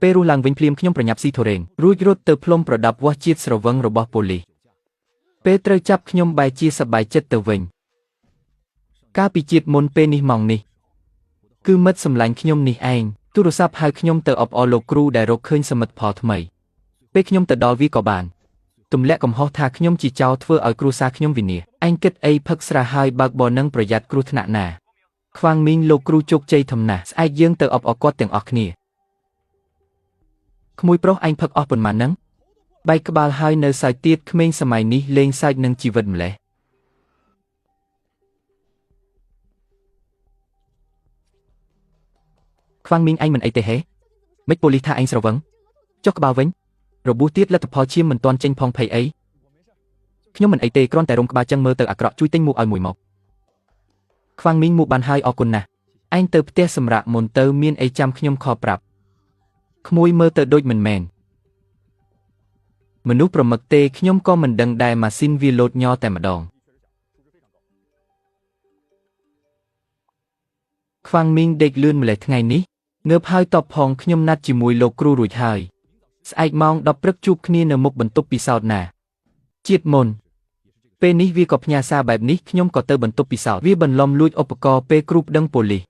ពេលរស់ឡើងវិញភ្លាមខ្ញុំប្រញាប់ស៊ីធូរ៉េនរួចរត់ទៅផ្លុំប្រដាប់វាស់ជាតិស្រវឹងរបស់ប៉ូលីសពេលត្រូវចាប់ខ្ញុំបែរជាសប្បាយចិត្តទៅវិញកាលពីជាតិមុនពេលនេះម៉ោងនេះគឺមិត្តសម្លាញ់ខ្ញុំនេះឯងទូរស័ព្ទហៅខ្ញុំទៅអបអរលោកគ្រូដែលរកឃើញសមិទ្ធផលថ្មីពេលខ្ញុំទៅដល់វាក៏បានទម្លាក់កំហុសថាខ្ញុំជាចោរធ្វើឲ្យគ្រួសារខ្ញុំវិនាសឯងគិតអីផឹកស្រាហើយបើកបរនឹងប្រយ័ត្នគ្រោះថ្នាក់ណាខ្វាងមីងលោកគ្រូជោគជ័យធំណាស់ស្អែកយើងទៅអបអរគាត់ទាំងអស់គ្នាក្មួយប្រុសឯងផឹកអស់ប៉ុន្មាននឹងបែកក្បាលហើយនៅសើចទៀតក្មេងសម័យនេះលេងសើចនឹងជីវិតម្លេះខ្វាងមីងឯងមិនអីទេហេម៉េចប៉ូលីសថាឯងស្រវឹងចុះក្បាលវិញរបួសទៀតលទ្ធផលឈាមមិនទាន់ចេញផងភ័យអីខ្ញុំមិនអីទេគ្រាន់តែរំក្បាលចឹងមើលទៅអាក្រក់ជួយទិញមួកឲ្យមួយមកខ្វាងមីងមួកបានហើយអរគុណណាស់ឯងទៅផ្ទះសម្រាប់មុនទៅមានអីចាំខ្ញុំខលប្រាប់ក្មួយមើលទៅដូចមិនមែនមនុស្សប្រមឹកទេខ្ញុំក៏មិនដឹងដែរម៉ាស៊ីនវាលោតញ័រតែម្ដងខ្វាងមីងដេកលឿនម្លេះថ្ងៃនេះងើបហើយតបផងខ្ញុំណាត់ជាមួយលោកគ្រូរួចហើយស្អែកម៉ោង10ព្រឹកជួបគ្នានៅមុខបន្ទប់ពិសោធន៍ណាជាតិមុនពេលនេះវាក៏ផ្ញើសារបែបនេះខ្ញុំក៏ទៅបន្ទប់ពិសោធន៍វាបន្លំលួចឧបករណ៍ពេលគ្រូប្តឹងប៉ូលីស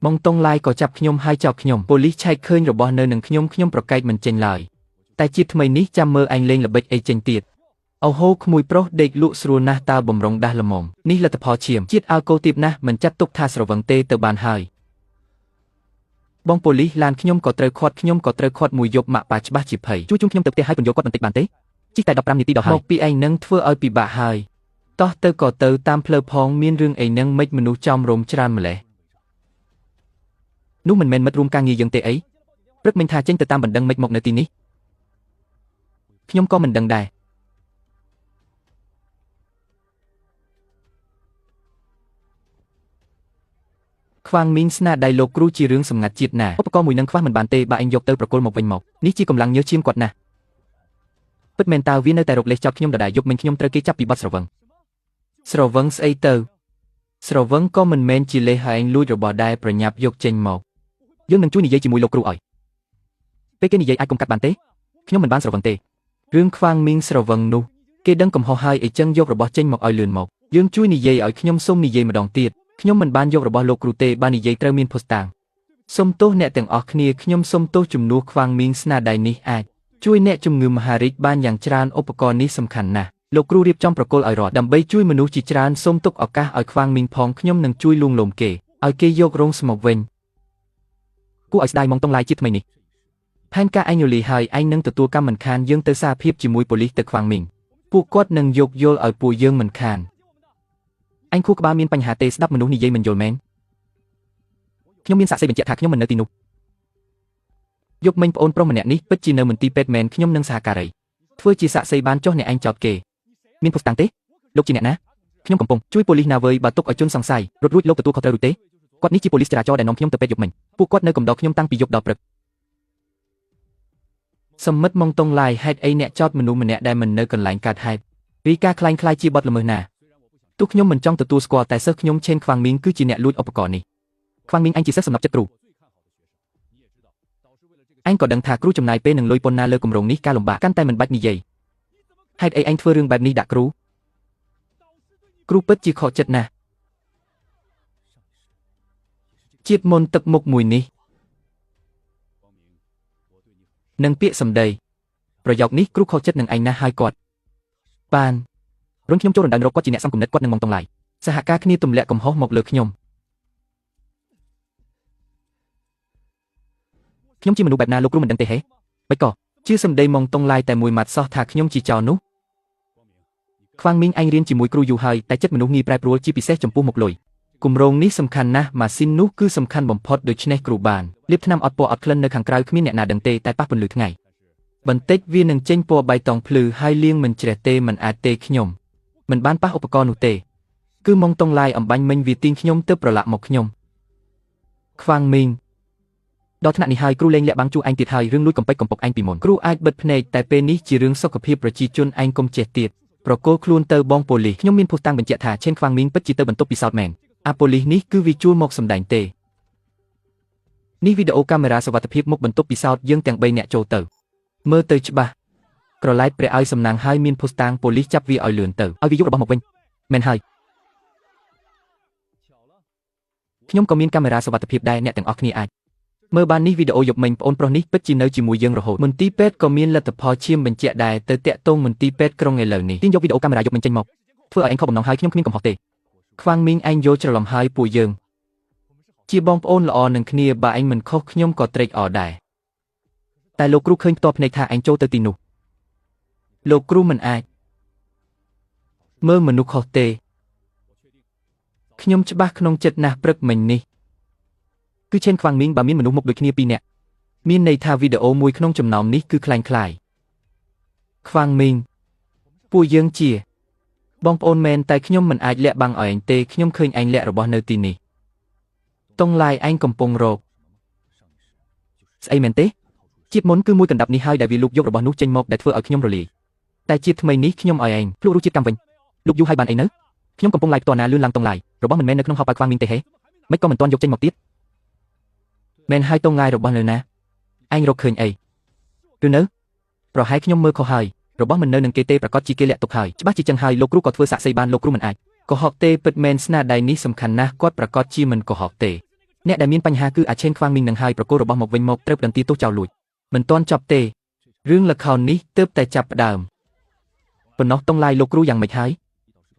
ម៉ងតុងឡាយក៏ចាប់ខ្ញុំហើយចោទខ្ញុំប៉ូលីសឆែកឃើញរបស់នៅនឹងខ្ញុំខ្ញុំប្រកែកមិនចេញឡើយតែជាតិថ្មីនេះចាំមើលឯងលេងល្បិចអីចេញទៀតអូហូក្មួយប្រុសដេកលក់ស្រួលណាស់តើបំរុងដាស់ល្មមនេះលទ្ធផលឈាមជាតិអាល់កុលទាបណាស់មិនចាត់ទុកថាស្រវឹងទេទៅបានហើយបងប៉ូលីសឡានខ្ញុំក៏ត្រូវខាត់ខ្ញុំក៏ត្រូវខាត់មួយយប់ម៉ាក់ប៉ាច្បាស់ជាភ័យជួយជូនខ្ញុំទៅផ្ទះឲ្យពន្យល់គាត់បន្តិចបានទេជិះតែ15នាទីដល់ហើយមកពីឯងនឹងធ្វើឲ្យពិបាកហើយតោះទៅក៏ទៅតាមផ្លូវផងមានរឿងអីនឹងមិនមនុស្សចំរោមច្រើនម្លេះនោះមិនមែនមិត្តរួមការងារយើងទេអីព្រឹកមិញថាចេញទៅតាមបណ្ដឹងមិនមកនៅទីនេះខ្ញុំក៏មិនដឹងដែរខ្វាងមីងស្នាដៃលោកគ្រូជារឿងសម្ងាត់ជាតិណាឧបករណ៍មួយនឹងខ្វះមិនបានទេបើឯងយកទៅប្រគល់មកវិញមកនេះជាកម្លាំងញើសឈាមគាត់ណាស់ពិតមែនតើវានៅតែរកលេសចោតខ្ញុំដដែលយប់មិញខ្ញុំត្រូវគេចាប់ពីបទស្រវឹងស្រវឹងស្អីទៅស្រវឹងក៏មិនមែនជាលេសឲ្យឯងលួចរបស់ដែរប្រញាប់យកចេញមកយើងនឹងជួយនិយាយជាមួយលោកគ្រូឲ្យពេលគេនិយាយអាចកុំកាត់បានទេខ្ញុំមិនបានស្រវឹងទេរឿងខ្វាងមីងស្រវឹងនោះគេដឹងកំហុសហើយអីចឹងយករបស់ចេញមកឲ្យលឿនមកយើងជួយនិយាយឲ្យខ្ញុំសុំនិយាយម្ដងទៀតខ្ញុំមិនបានយករបស់លោកគ្រូទេបាននិយាយត្រូវមានភស្តុតាងសុំទោសអ្នកទាំងអស់គ្នាខ្ញុំសុំទោសជំនួសខ្វាងមីងស្នាដៃនេះអាចជួយអ្នកជំងឺមហារីកបានយ៉ាងច្រើនឧបករណ៍នេះសំខាន់ណាស់លោកគ្រូរៀបចំប្រគល់ឲ្យរដ្ឋដើម្បីជួយមនុស្សជាច្រើនសូមទុកឱកាសឲ្យខ្វាងមីងផងខ្ញុំនឹងជួយលួងលោមគេឲ្យគេយករោងស្មុកវិញគួរឲ្យស្ដាយម៉ងតុងឡាយជាតិថ្មីនេះផែនការឯងយលីហើយឯងនឹងទទួលកម្មមិនខានយើងទៅសារភាពជាមួយប៉ូលីសទៅខ្វាងមីងពួកគាត់នឹងយោគយល់ឲ្យពួកយើងមិនខានឯងខួរក្បាលមានបញ្ហាទេស្ដាប់មនុស្សនិយាយមិនយល់មែនខ្ញុំមានសាក្សីបញ្ជាក់ថាខ្ញុំមិននៅទីនោះយប់មិញប្អូនប្រុសម្នាក់នេះពិតជានៅមន្ទីរពេទ្យមែនខ្ញុំនឹងសហការីធ្វើជាសាក្សីបានចុះអ្នកឯងចោទគេមានភស្តុតាងទេលោកជាអ្នកណាខ្ញុំកំពុងជួយប៉ូលីសណាវើយបើទុកឲ្យជនសង្ស័យរត់រួចលោកទទួលខុសត្រូវរួចទេគាត់នេះជាប៉ូលីសចរាចរណ៍ដែលនាំខ្ញុំទៅពេទ្យយប់មិញពួកគាត់នៅកំដរខ្ញុំតាំងពីយប់ដល់ព្រឹកសមិទ្ធម៉ងតុងឡាយហេតុអីអ្នកចោទមនុស្សម្នាក់ដែលមិននៅកន្លែងកើតហេតុរីការខ្លែងខ្លាយជាបទល្មើសណាទោះខ្ញុំមិនចង់ទទួលស្គាល់តែសិស្សខ្ញុំឆេនខ្វាងមីងគឺជាអ្នកលួចឧបករណ៍នេះខ្វាងមីងឯងជាសិស្សសំណប់ចិត្តគ្រូឯងក៏ដឹងថាគ្រូចំណាយពេលនឹងលុយប៉ុណ្ណាលើគម្រោងនេះការលំបាកកាន់តែមិនបាច់និយាយហេតុអីឯងធ្វើរឿងបែបនេះដាក់គ្រូគ្រូពិតជាខកចិត្តណាស់ជាតិមុនទឹកមុខមួយនេះនិងពាក្យសម្ដីប្រយោគនេះគ្រូខកចិត្តនឹងឯងណាស់ហើយគាត់បានរុញខ្ញុំចូលរណ្ដៅរកគាត់ជាអ្នកសំគំនិតគាត់នឹងមកតុងឡាយសហការគ្នាទម្លាក់កំហុសមកលើខ្ញុំខ្ញុំជាមនុស្សបែបណាលោកគ្រូមិនដឹងទេហេបិចក៏ជឿសម្ដីមកតុងឡាយតែមួយម៉ាត់សោះថាខ្ញុំជាចោរនោះខ្វាងមីងឯងរៀនជាមួយគ្រូយូរហើយតែចិត្តមនុស្សងាយប្រែប្រួលជាពិសេសចំពោះមុខលុយគម្រោងនេះសំខាន់ណាស់ម៉ាស៊ីននោះគឺសំខាន់បំផុតដូច្នេះគ្រូបានលាបថ្នាំអត់ពណ៌អត់ក្លិននៅខាងក្រៅគ្មានអ្នកណាដឹងទេតែប៉ះពន្លឺថ្ងៃបន្តិចវានឹងចេញពណ៌បៃតងភ្លឺហើយលាងមិនជ្រះទេមិនអាចទេខ្ញុំមិនបានប៉ះឧបករណ៍នោះទេគឺម៉ងតុងឡាយអំបញ្ញមិញវាទាញខ្ញុំទៅប្រឡាក់មកខ្ញុំខ្វាងមីងដល់ថ្នាក់នេះហើយគ្រូលេងលាក់បាំងជួឯងទៀតហើយរឿងលួចកំពេចកំពុកឯងពីមុនគ្រូអាចបិទភ្នែកតែពេលនេះជារឿងសុខភាពប្រជាជនឯងកុំចេះទៀតប្រគល់ខ្លួនទៅបងប៉ូលីសខ្ញុំមានភស្តុតាងបញ្ជាក់ថាឆេនខ្វាងមីងពិតជាទៅបន្ទប់ពិសោធន៍មែនអាប៉ូលីសនេះគឺវាជួលមកសម្ដែងទេ នេះវីដេអូកាមេរ៉ាសុវត្ថិភាពមុខបន្ទប់ពិសោធន៍យើងទាំង3នាក់ចូលទៅមើលទៅច្បាស់ក្រឡែតព្រះឲ្យសំណាងហើយមានភស្តុតាងប៉ូលីសចាប់វាឲ្យលឿនទៅឲ្យវាយករបស់មកវិញមែនហើយខ្ញុំក៏មានកាមេរ៉ាសុវត្ថិភាពដែរអ្នកទាំងអស់គ្នាអាចមើលបាននេះវីដេអូយប់មិញប្អូនប្រុសនេះពិតជានៅជាមួយយើងរហូតមន្ទីរពេទ្យក៏មានលទ្ធផលឈាមបញ្ជាក់ដែរទៅតាក់ទងមន្ទីរពេទ្យក្រុងឥឡូវនេះទាញយកវីដេអូកាមេរ៉ាយប់មិញចេញមកធ្វើឲ្យឯងខុសបំណងហើយខ្ញុំគ្មានកំហុសទេខ្វាងមីងឯងយល់ច្រឡំហើយពួកយើងជាបងប្អូនល្អនឹងគ្នាបើឯងមិនខុសខ្ញុំក៏ត្រេកអរដែរតែលោកគ្រូឃើញផ្ទាល់ភ្នែកថាឯងចូលទៅទីនោះលោកគ្រូមិនអាចមើលមនុស្សខុសទេខ្ញុំច្បាស់ក្នុងចិត្តណាស់ព្រឹកមិញនេះគឺឆេនខ្វាងមីងបើមានមនុស្សមុខដូចគ្នាពីរនាក់មានន័យថាវីដេអូមួយក្នុងចំណោមនេះគឺក្លែងក្លាយខ្វាងមីងពួកយើងជាបងប្អូនមែនតែខ្ញុំមិនអាចលាក់បាំងឲ្យឯងទេខ្ញុំឃើញឯងលាក់របស់នៅទីនេះតុងឡាយឯងកំពុងរកស្អីមែនទេជាតិមុនគឺមួយកណ្ដាប់នេះហើយដែលវាលូកយករបស់នោះចេញមកដែលធ្វើឲ្យខ្ញុំរលាយតែជាតិថ្មីនេះខ្ញុំឲ្យឯងភ្លក់រសជាតិកម្មវិញលោកយូរហើយបានអីនៅខ្ញុំកំពុងឡាយផ្ទាល់ណាលឿនឡើងតុងឡាយរបស់មិនមែននៅក្នុងហោប៉ៅខ្វាងមីងទេហេមិនក៏មិនទាន់យកចេញមកទៀតមែនហើយតុងឡាយរបស់នៅណាឯងរកឃើញអីឬនៅប្រហែលខ្ញុំមើលខុសហើយរបស់មិននៅនឹងគេទេប្រកាសជាគេលាក់ទុកហើយច្បាស់ជាចឹងហើយលោកគ្រូក៏ធ្វើសាក់សីបានលោកគ្រូមិនអាចកុហកទេពិតមែនស្នាដៃនេះសំខាន់ណាស់គាត់ប្រកាសជាមិនកុហកទេអ្នកដែលមានបញ្ហាគឺអាឆេនខ្វាងមីងនឹងហើយប្រគល់របស់មកវិញមកត្រូវផ្ដន្ទាទោសចោលលួចមិនទាន់ចប់ទេរឿងល្ខោននេះទើបតែចាប់ផ្ដើមប៉ុណ្ណោះតុងឡាយលោកគ្រូយ៉ាងម៉េចហើយ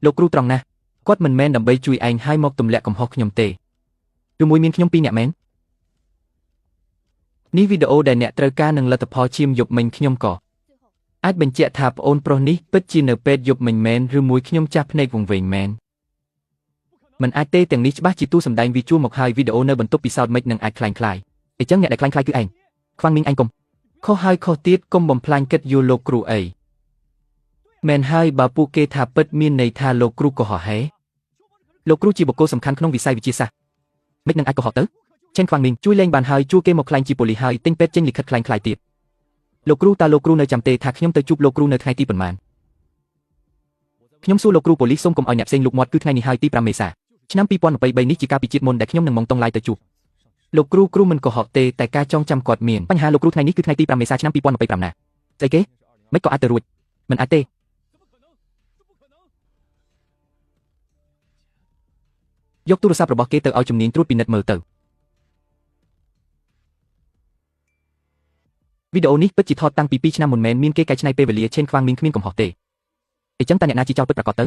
លោកគ្រូត្រង់ណាស់គាត់មិនមែនដើម្បីជួយឯងហើយមកទម្លាក់កំហុសខ្ញុំទេឬមួយមានខ្ញុំពីរអ្នកមែននេះវីដេអូដែលអ្នកត្រូវការនឹងលទ្ធផលឈាមយប់មិញខ្ញុំក៏អាចបញ្ជាក់ថាប្អូនប្រុសនេះពិតជានៅពេទ្យយប់មិញមែនឬមួយខ្ញុំចាស់ភ្នែកវង្វេងមែនមិនអាចទេទាំងនេះច្បាស់ជាទូសម្ដែងវាជួមកហើយវីដេអូនៅបន្ទប់ពិសោធន៍មិននឹងអាចក្លែងក្លាយអញ្ចឹងអ្នកដែលក្លែងក្លាយគឺឯងខ្វាងមីងឯងកុំខុសហើយខុសទៀតកុំបំផ្លាញកិត្តិយសលោកគ្រូអីមែនហើយបើពួកគេថាពិតមានន័យថាលោកគ្រូកុហកហេលោកគ្រូជាបុគ្គលសំខាន់ក្នុងវិស័យវិទ្យាសាស្ត្រមិននឹងអាចកុហកទៅឆេនខ្វាងមីងជួយលេងបានហើយជួគេមកក្លែងជាប៉ូលីសហើយទិញពេទ្យចេញលិខិតក្លែងក្លាយទៀតលោកគ្រូតើលោកគ្រូនៅចាំទេថាខ្ញុំទៅជួបលោកគ្រូនៅថ្ងៃទីប៉ុន្មានខ្ញុំសួរលោកគ្រូប៉ូលីសសូមកុំឲ្យអ្នកផ្សេងលូកមាត់គឺថ្ងៃនេះហើយទី5មេសាឆ្នាំ2023នេះជាការពិជាតិមុនដែលខ្ញុំនឹងម៉ងតុងឡាយទៅជួបលោកគ្រូគ្រូមិនកុហកទេតែការចងចាំគាត់មានបញ្ហាលោកគ្រូថ្ងៃនេះគឺថ្ងៃទី5មេសាឆ្នាំ2025ណាស្អីគេមិនក៏អាចទៅរួចមិនអាចទេយកទូរស័ព្ទរបស់គេទៅឲ្យជំនាញត្រួតពិនិត្យមើលទៅវីដេអូនេះពិតជាថតតាំងពី2ឆ្នាំមុនមែនមានគេកែច្នៃពេលវេលាឆេនខ្វាងមីងគ្មានកំហុសទេអញ្ចឹងតើអ្នកណាជាចោលពិតប្រាកដទៅ